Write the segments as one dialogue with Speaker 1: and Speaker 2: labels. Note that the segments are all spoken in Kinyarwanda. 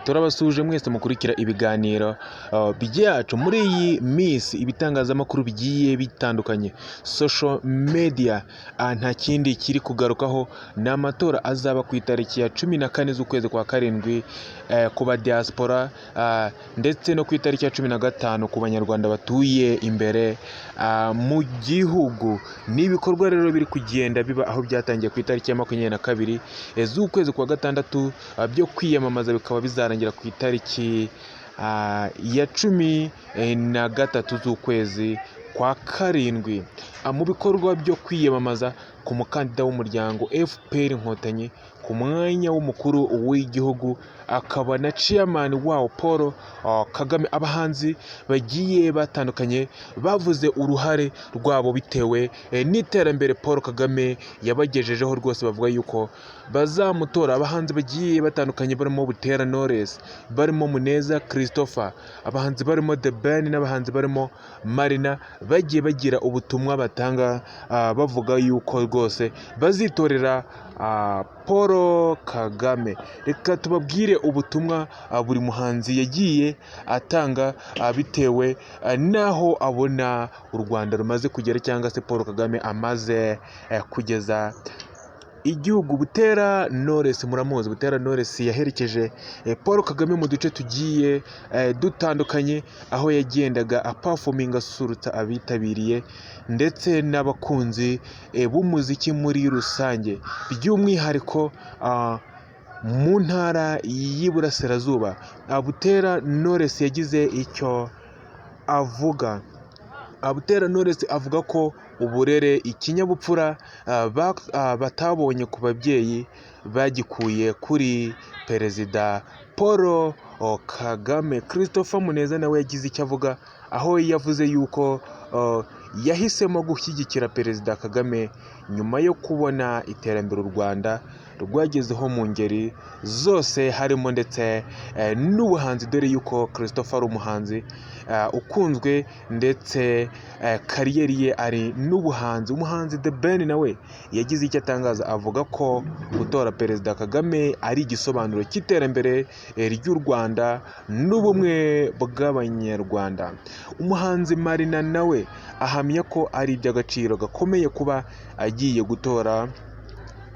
Speaker 1: Turabasuhuje mwese mukurikira ibiganiro byacu. Muri iyi minsi ibitangazamakuru bigiye bitandukanye, social media, nta kindi kiri kugarukaho ni amatora azaba ku itariki ya 14 z'ukwezi kwa karindwi ku ba diaspora, ndetse no ku itariki ya 15 ku banyarwanda batuye imbere mu gihugu. Ni ibikorwa rero biri kugenda biba aho byatangiye ku itariki ya 22 z'ukwezi kwa gatandatu byo kwiyamamaza, bikaba bizarangira ku itariki ya 13 z'ukwezi kwa karindwi. Mu bikorwa byo kwiyamamaza ku mukandida w'umuryango FPR Inkotanyi ku mwanya w'umukuru w'igihugu akaba na chairman wawo Paul Kagame, abahanzi bagiye batandukanye bavuze uruhare rwabo bitewe n'iterambere Paul Kagame yabagejejeho. Rwose bavuga yuko bazamutora. Abahanzi bagiye batandukanye barimo Butera Knowless, barimo Muneza Christopher, abahanzi barimo The Ben n'abahanzi barimo Marina bagiye bagira ubutumwa batanga, bavuga yuko rwose bazitorera Paul Kagame. Reka tubabwire ubutumwa buri muhanzi yagiye atanga bitewe n'aho abona u Rwanda rumaze kugera cyangwa se Paul Kagame amaze kugeza igihugu. Butera Knowless muramuzi. Butera Knowless yaherekeje Paul Kagame mu duce tugiye dutandukanye, aho yagendaga aperforminga, asusurutsa abitabiriye ndetse n'abakunzi b'umuziki muri rusange, by'umwihariko mu ntara y'Iburasirazuba. Butera Knowless yagize icyo avuga. Butera Knowless avuga ko uburere, ikinyabupfura batabonye ku babyeyi bagikuye kuri Perezida Paul Kagame. Christopher Muneza nawe yagize icyo avuga, aho yavuze yuko yahisemo gushyigikira Perezida Kagame nyuma yo kubona iterambere u Rwanda rwagezeho mu ngeri zose, harimo ndetse n'ubuhanzi, dore yuko Christopher ari umuhanzi ukunzwe ndetse career ye ari n'ubuhanzi. Umuhanzi The Ben nawe yagize icyo atangaza, avuga ko gutora Perezida Kagame ari igisobanuro cy'iterambere ry'u Rwanda n'ubumwe bw'Abanyarwanda. Umuhanzi Marina nawe ahamya ko ari iby'agaciro gakomeye kuba agiye gutora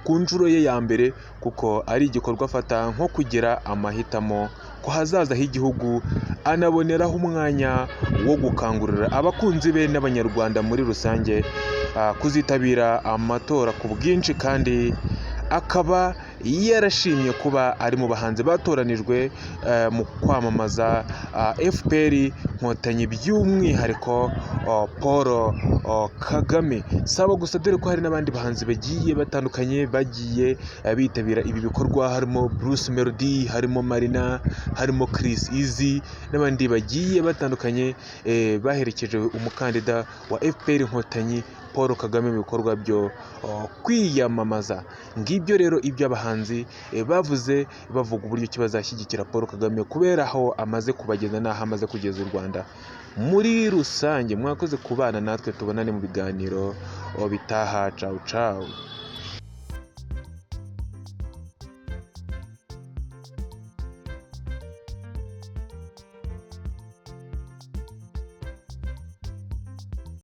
Speaker 1: ku nshuro ye ya mbere, kuko ari igikorwa afata nko kugira amahitamo ku hazaza h'igihugu, anaboneraho umwanya wo gukangurira abakunzi be n'Abanyarwanda muri rusange kuzitabira amatora ku bwinshi, kandi akaba yarashimye kuba ari mu bahanzi batoranijwe mu kwamamaza FPR Inkotanyi, by'umwihariko Paul Kagame. Si abo gusa, dore ko hari n'abandi bahanzi bagiye batandukanye bagiye bitabira ibi bikorwa, harimo Bruce Melody, harimo Marina, harimo Chris Easy n'abandi bagiye batandukanye baherekeje umukandida wa FPR Inkotanyi Paul Kagame mu bikorwa byo kwiyamamaza. Ngibyo rero ibyo abahanzi bavuze, bavuga uburyo ki bazashyigikira Paul Kagame kubera aho amaze kubageza n'aho amaze kugeza u Rwanda muri rusange. Mwakoze kubana natwe, tubonane mu biganiro bitaha. Cawu cawu.